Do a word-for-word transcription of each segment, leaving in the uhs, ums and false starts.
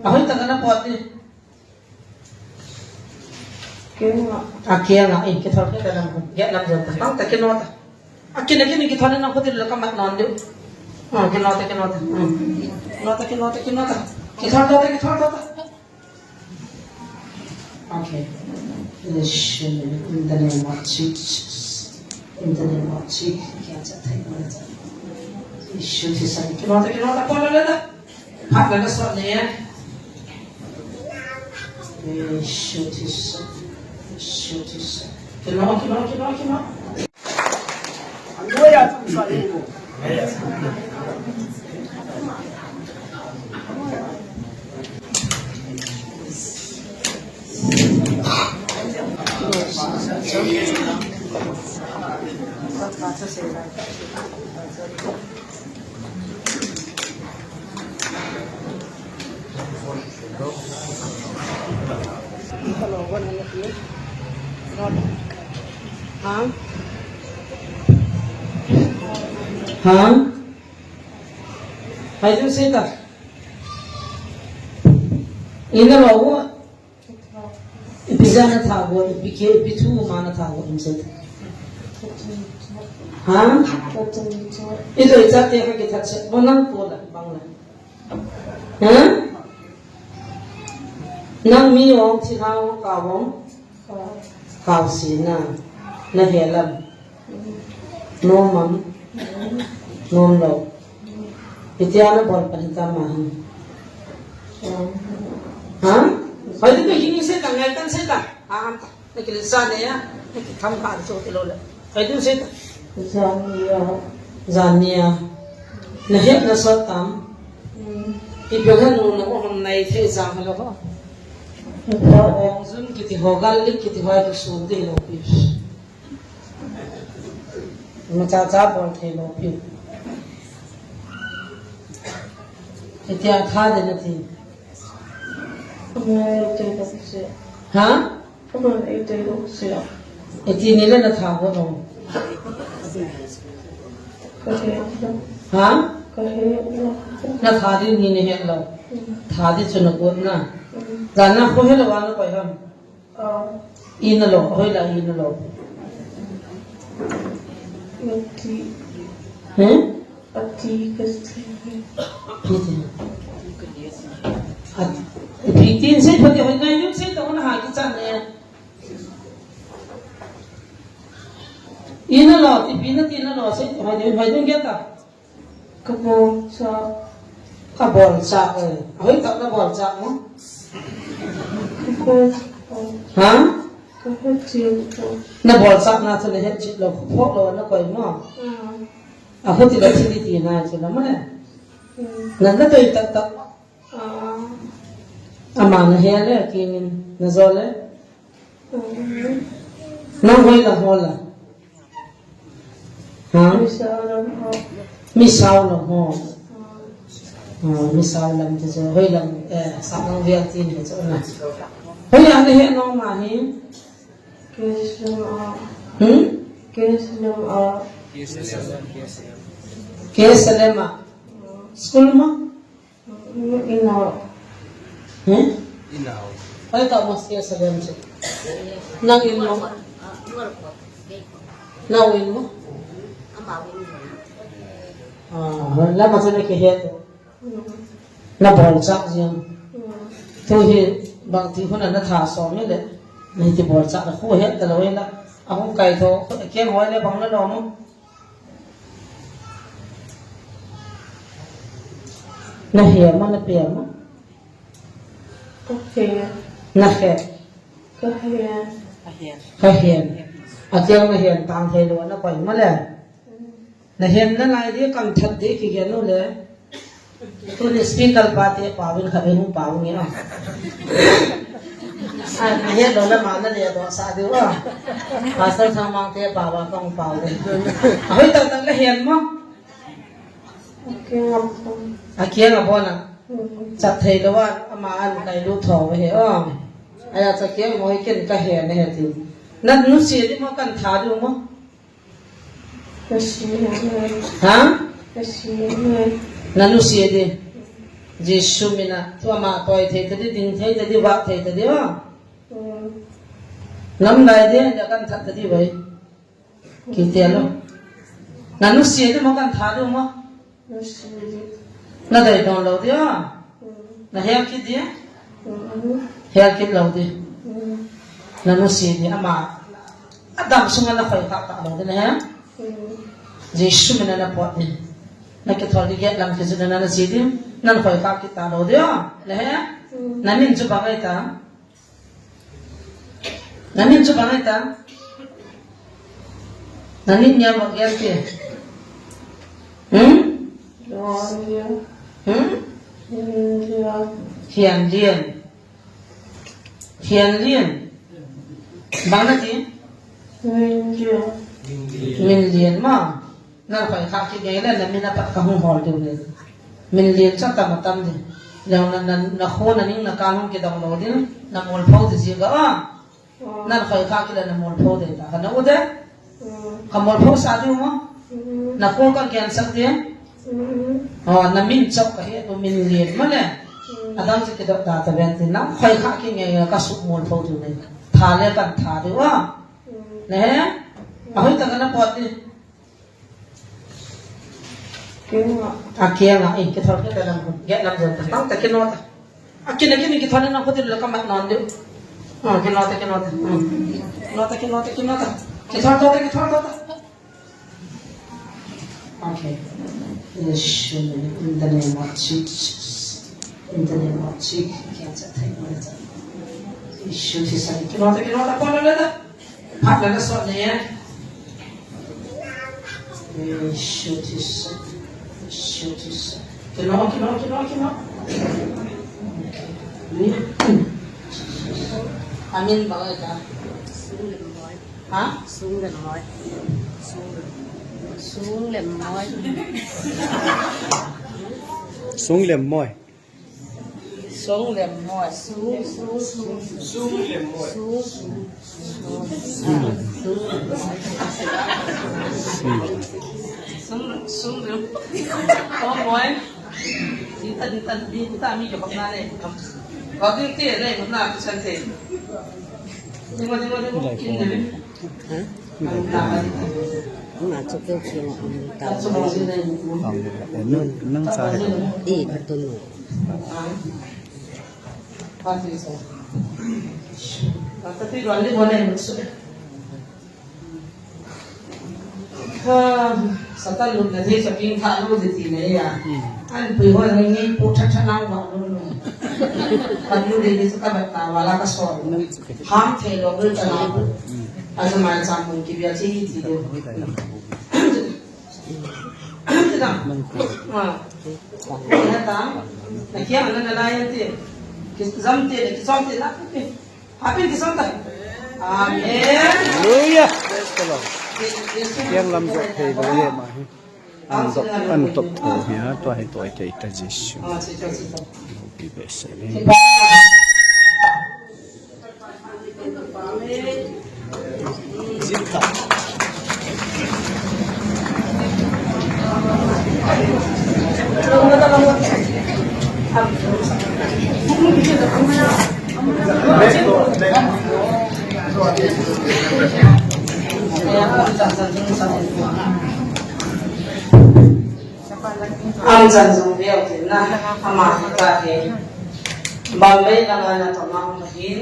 Ahoi ta kana pot ni. Keng a. A keng a, eh, kithol kithol lam, get lam jong ta. Bang ta kino ta. A kin a kin kithol na ko til la ka mat non diu. Ah, kino ta, kino ta. Hmm. Kino ta, kino ta, kino ta. Kithol ta, kithol ta. Okay. Yeshua, in the name of Jesus. In the name of Jesus. Yeshua, Yeshua, Yeshua. Kino ta, kino ta, kino ta. Phat la na sot ne. Yeshua, Yeshua. Yeshua, Yeshua. Kino, kino, kino, kino. Hello, one hundred. Hang? Hang? Hai tu seta. Ina lo. Ipi jana tha go, ipi ke, ipi thu mana tha go, im seta. Ha? Ito icha te ka kithat se, mo nang ko la, bang la. Ha? Nang mi ong thi hao ka ong? Kau si na, na he lam. Nom am? Nom lo. Hitia na bol pan hitam ma ham. Ha? Hoi tu ki ni se ta ngai tan se ta. Ha ham ta. Na ki sa ne ya. Na ki tham kha chu ti lo le. Hoi tu se ta. Zania. Zania. Na het na sot tam. Ipi han nu na ko ham nai the jang lo ko. Ong jun kiti ho, garlic kiti ho, ai tu sun ti lo pi. Macha cha bol thei lo pi. Hitia tha de na ti. Ngai te ka se. Ha? Ka ma ei te lo se. Iti ni le na tha ho lo. Ka he. Ha? Ka he. Na tha di ni ne he lo. Tha di chu na ko na. Jana ko he lo wa na ko ham. Ah. Ina lo, hoi la ina lo. Ati. He? Ati kasi. Ati. Ati. Ati. Tin se pati hoi ngai yun se to na ha ki chan ne. Ina lo, ti pi na ti na lo se to hoi yun hoi yun ge ta. Ka bolchak. Ka bolchak, eh. Ahoi tak na bolchak mo? Ka bolchak. Ha? Ka het chil ko. Na bolchak na chu na het chil lo, phok lo na koi mo? Ah. Aho ti la thil ti na chu na mo le? Hmm. Na na toi tak tak. Ah. Ama na he le, kingin na jo le? Nang hoi la ho la. Ha? Mi sao lam ho. Mi sao lam ho. Ah, mi sao lam ti chu hoi lam, eh, sa nang vial ti ni chu na. Hoi la ne he no ma hi. K S L M a. Hmm? K S L M a. K S L M a. School ma? Ina. Hmm? Ina. Ai ta mas ke sa dem che. Nang in mo. Nang in mo. Ah, la ma sa ne ke he to. Na bolchak jeng. Tu hi bang ti hun na tha so mi le. Ni ti bolchak na khu he ta lo ina. A hung kai tho, ke hoi le bang na lo mo. Na he ma, na pe ma? Ka he. Na he. Ka he. Ka he. A tiang na he tang he lo na koi ma le. Na he na lai di kam that di ki ge no le. Tuni speaker pa te pao in kha in hung pao nge a. A, na het lo le ma na le do sa diu a. Pastor Thangmang te pao a ka hung pao le. A hoi tak tak le het mo. A kiang a bon a. A kiang a bon a. Mm. Chat thei lo a, ama an kai lu tho he o. Aya cha kiang mo hi ken ka he ne he ti. Na nu si di mo kan tha diu mo. Ka si e. Ha? Ka si e. Na nu si e di. Jesu mina, tua ma toi thei tadi, ding thei tadi, vah thei tadi, o. Lam lai dia, dia kan that tadi vai. Kiti alo. Na nusia dia mo kan that dia mo. Na dei don lo dia. Na hel kit dia. Hel kit lo dia. Na nusia dia ama. Adam sunga na khoi kha ta lo dia na he. Jesu mina na pot dia. Na kithol dia get lam kizuna na si dia. Na khoi kha kit ta lo dia. Na he. Na min chu bang ai ta. Na min chu bang ai ta. Na min nia bang gel ti. Hmm? Hmm? Hian Lian. Hian Lian. Bang na ti? Min Lian. Min Lian ma. Na khoi kha kit ngei le, na min a pat ka hung hol diu le. Min Lian cha tam a tam di. Leo na, na, na kho na ning na ka hung kidong lo di, na mol pho di ji ga a. Na khoi kha kit le na mol pho di ta. Ka na u de. Ka mol pho sa di mo. Na kho ka gen sak di. O, na min chok ka he tu Min Lian ma le. A dang ji kidot ta ta ben ti. Na khoi kha kit ngei ka su mol pho di le. Tha le kan tha di wa. Ne? A hoi ta ka na pot di. A kiang a, eh, kithol kit lam, get lam jon ta, tang ta kino ta. A kin, a kin, kithol na khuti la ka mat non diu. Ah, kino ta, kino ta. Hmm. Kino ta, kino ta, kino ta. Kithol ta, kithol ta. Okay. Yes, in the name of Jesus. In the name of Jesus. Cancer, take my time. Issue this, kino ta, kino ta, kino ta. Phat le na sot ne. Eh, shoot this. Shoot this. Kino, kino, kino, kino. Ni. Amin bang ai ta. Ha? Sung Lem Moi. Sung, Sung Lem Moi. Sung Lem Moi. Sung Lem Moi. Sung, Sung, Sung. Sung Lem Moi. Sung, Sung, Sung. Sung, Sung Lem. Lem Moi. Dita, dita, dita mi jo bapna ne. Bagi te ne, bapna tu san te. Dimo, dimo, dimo. Kin ne. Ha? Ama chu keu keu a um ta. Nang, nang cha he. I ka tun. Ka ti ron ni mo ne su. Ka Satan lut na thei sa ping tha lu di ti ne ya. An pui ho nang ni pu tha tha nang wa lu lu. Ka lu di ni sa ka ba ta wa la ka so. Ham thei lo lu ta na. Aja mai chang mun ki bia chi ti de. Ti da. Ah. Ti da. Na kia na na la ya ti. Ki zam ti, ki zam ti na ti. Happy ki zam ta. Amen. Hallelujah. Praise the Lord. Yang lam jo thei lo ye ma hi. An dok, an top tho hi ha, tua hi toi thei ta Jesu. Pi be se le. Am chan jong veu tin na, ama hi ta hi. Bombay langa na toma um hin,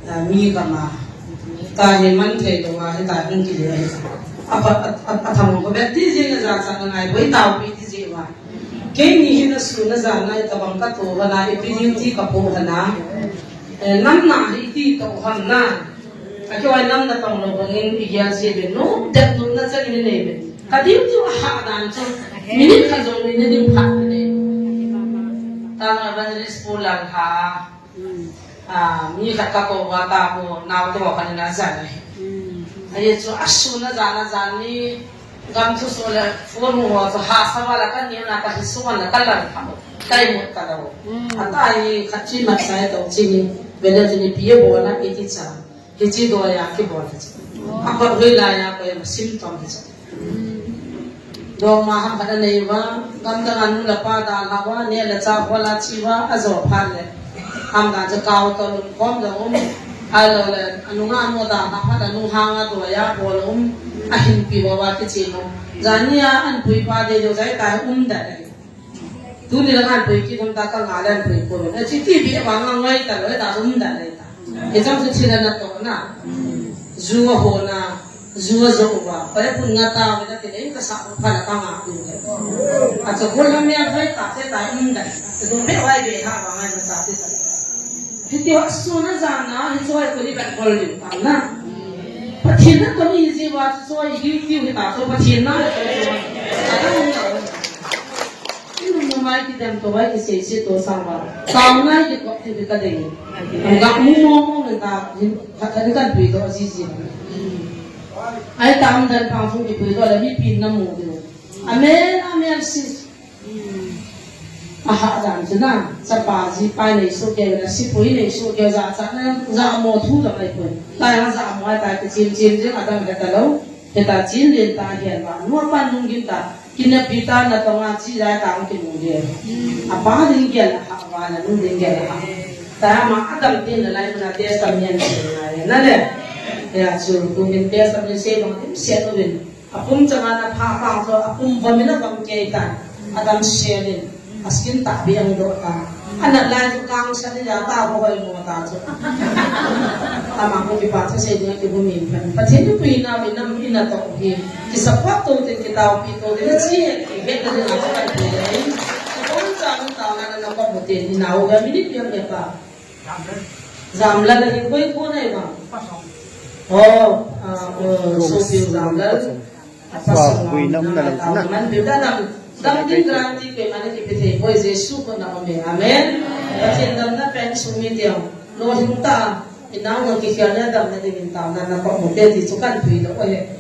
ah, mi kama. Ta hi man thei lou a, hi ta hung kile a hi. Apa, a, a, a tham ko bet ti jing na ja cha na ngai boi tau pi ti jing wa. Keini hi na su na ja na tabang ka to wa na, ipi duty ka po wa na. Eh, nam na hi ti to ham na. A keu a nam na tong lou bangin i gel ji be, no, det no na chan ni nei be. Ka ding chu a ha dan chu. Minute khat jong ni na ding phat ni. Ta na evangelist pu lang ha. Ah, mi khat ka ko wa ta ko nau to ka ni na jan ni. Ahi chu a su na jan na jan ni. Gam thusoh le phone ho chu hahsa vala kani na kahi sunga na kalang kha. Kaimut kalo. Ata hi khat chi mat sai to chi ni. Vele chi ni pi bo na iti cha. Hichi doya kibol hichi. Akot hoilaiya koima sim tong hichi. Doma ham phat anei uva, gamdang a nu le pa dalha uva, neh le chah hol a che uva, ajo phat le. Ham dan chu kau toh lum khom jong um, ahilou le, anunga nu dalha phat le, nunghang a doi a bol um, ahinpi uva kichen um. Jani a anpui pa dei dei jai ta um da le. Tuni lang anpui kit um ta ka nga le anpui ko. Na chi ti bi vang a ngoi ta le ta um da le ta. Hicheng chu thil ana toh na. Ju ahon a, ju ajo uva. Pare pun nga ta ve na ti le ka sa pha la ka nga tu le. Achu ko la mi a vai ta che ta um da. Chu dong be vai be ha vang a sa ti ta. Hiti ho sun a jan a, hichu hoi kuli ban kol diu tang na. Pathen natoh mi ji uva chu hoi diu diu hita chu Pathen natoh chu. Ata hung na. Inung numei kidem to vai kisei sei to sang uva. Tao ngai kikop ti ka ding. Ga mu mo mo ngai ta, ka, ka, ka pui to ji ji. Ai tam dan pang sung kipui to la mi pin na mu diu. Amen, amen, sis. Aha, dan chu na, chapa jipa nei soh kei, na sipui nei soh kei, ja cha na, ja mo thu dang ai poi. Tai ha ja mo ai tai, kichim chim jing, adang heta lou, heta chin len ta hian va, nu pa nung gin ta, kinapi ta na tonga chi jai ta ang kinung ge. Apa ding gel aha va, na nu ding gel aha. Ta ma adam tin na lai na testament na le. Ya chu, tu min testament sei bang tin sei tu min. Apum changa na pha pang chu, apum vamin avam kei ta. Adam selin. Askin ta bi ang do ta. Ana lai chu kang sa ni ya ta ho hoi mo ta chu. Ama ko kipa cha sei ni ki bu min phan. Pathen ni pui na mi nam ina to hi. Ki support to tin ki tao pi to tin chi he ki he na ni na ka pi le. Ko cha ni ta na na ko mo tin ina u ga mi ni pi ang le pa. Jamlal hi koi ko nai ba? Oh, ah, oh, sopi u Jamlal. Apa song bui nam na lam na. Man bi da nam. Dam din grant ti pe mane ki pe thei boi Jesu ko na me. Amen. Pathen dam na pen sumi diam. Lo hing ta. Inang lo ki khia na dam na ding in ta na na ko mo te ti chu kan tui lo he.